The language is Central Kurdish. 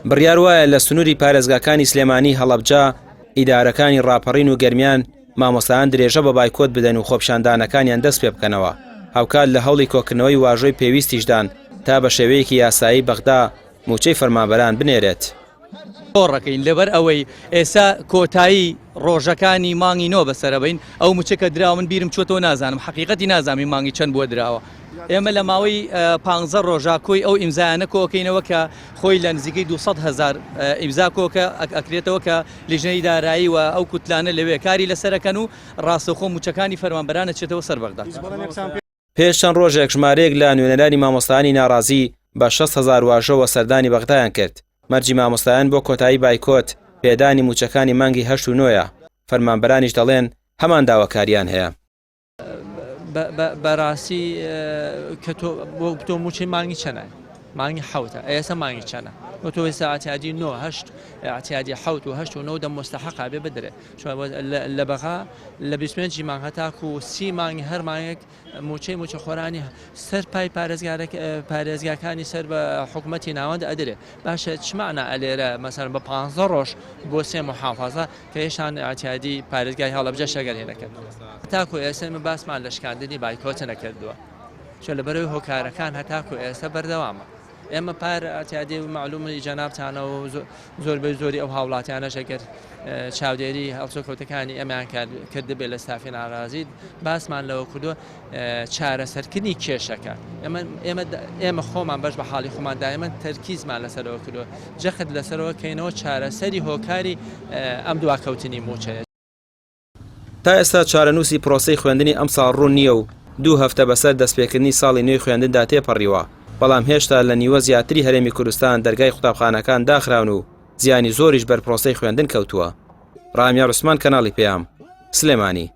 بڕیار وایە لە سنووری پارێزگاکانی سلێمانی، هەڵەبجە، ئیدارەکانی ڕاپەڕین و گەرمیان مامۆستایان درێژە بە بایکۆت بدەن و خۆپیشاندانەکانیان دەست پێ بکەنەوە، هاوکات لە هەوڵی کۆکردنەوەی واژۆی پێویستیشدان تا بە شێوەیەکی یاسایی بەغدا مووچەی فەرمانبەران بنێرێت. کۆڕەکەین لەبەر ئەوەی ئێستا کۆتایی ڕۆژەکانی مانگی نۆ بەسەرەبین ئەو موچە کە دراوە من بیرم چۆتەوە نازانم حەقیقەتی نازانم مانگی چەند بووە دراوە ئێمە لە ماوەی پ ڕۆژا کۆی ئەو ئیمزایانە کۆکەینەوە کە خۆی لە نزیکەی 200 هزار ئیمزا کۆکە ئەکرێتەوە کە لیژنەی دارایی و ئەو کوتلانە لەوێ کاری لەسەرەکەن و ڕاستەوخۆ موچەکانی فەرمانبەرانە چێتەوە سەر بەغدا. پێش چەند ڕۆژێک ژمارەیەک لە نوێنەرانی مامۆستایانی ناڕازی بە 600 هەزار واژۆوە سەردانی بەغدایان کرد، مەرجی مامۆستایان بۆ کۆتایی بایکۆت پێدانی مووچەکانی مانگی هەشت و نۆیە، فەرمانبەرانیش دەڵێن هەمان داواکارییان هەیە. بەراستی کە تۆ بۆ تۆ مووچەی مانگی چەنە؟ مانگی حەوتە ئێستا مانگی چەنە؟ بۆ تۆ ئێستا ئەعتیادی نۆ هەشت ئەعتیادی حەوت و هەشت و نۆ دە مستحقا بێ بدرێ لە بەغا لە 25 مانگ هەتاکو سی مانگی هەر مانگێک مووچەی مووچەخۆرانی سەر پای پارێزگاکانی سەر بە حکوومەتی ناوەند ئەدرێ باشە چ مەعنا ئەلێرە مەسەلەن بە 15 ڕۆژ بۆ سێ محافەزە کە هێشتان ئەعتیادی پارێزگای هەڵەبجە شەگەر هێنەکرد تاکو ئێستا ئێمە باسمان لە شکاندنی بایکۆت نەکردووە چۆن لەبەرەوەی هۆکارەکان هەتاکو ئێستا بەردەوامە. ئێمە پار ئەعتیادی و مەعلومی جەنابتانە و زۆربەی زۆری ئەو هاوڵاتیانەش ئەگەر چاودێری هەڵسوکەوتەکانی ئێمەیان کردبێ لە ستافی ناڕازی باسمان لەوە کردووە چارەسەرکردنی کێشەکە ئێمە ئێمە ئێمە خۆمان بەش بە حاڵی خۆمان دایمەن تەرکیزمان لەسەرەوە کردووە جەخت لەسەرەوە کەینەوە چارەسەری هۆکاری ئەم دواکەوتنی مووچەیە. تا ئێستا چارەنووسی پرۆسەی خوێندنی ئەمساڵ ڕوون نییە و دوو هەفتە بەسەر دەستپێکردنی ساڵی نوێی خوێندندا تێپەڕیوە، بەڵام هێشتا لە نیوە زیاتری هەرێمی کوردستان دەرگای قوتابخانەکان داخراون و زیانی زۆریش بەر پرۆسەی خوێندن کەوتووە. ڕامیار عوسمان کەناڵی پەیام، سلێمانی.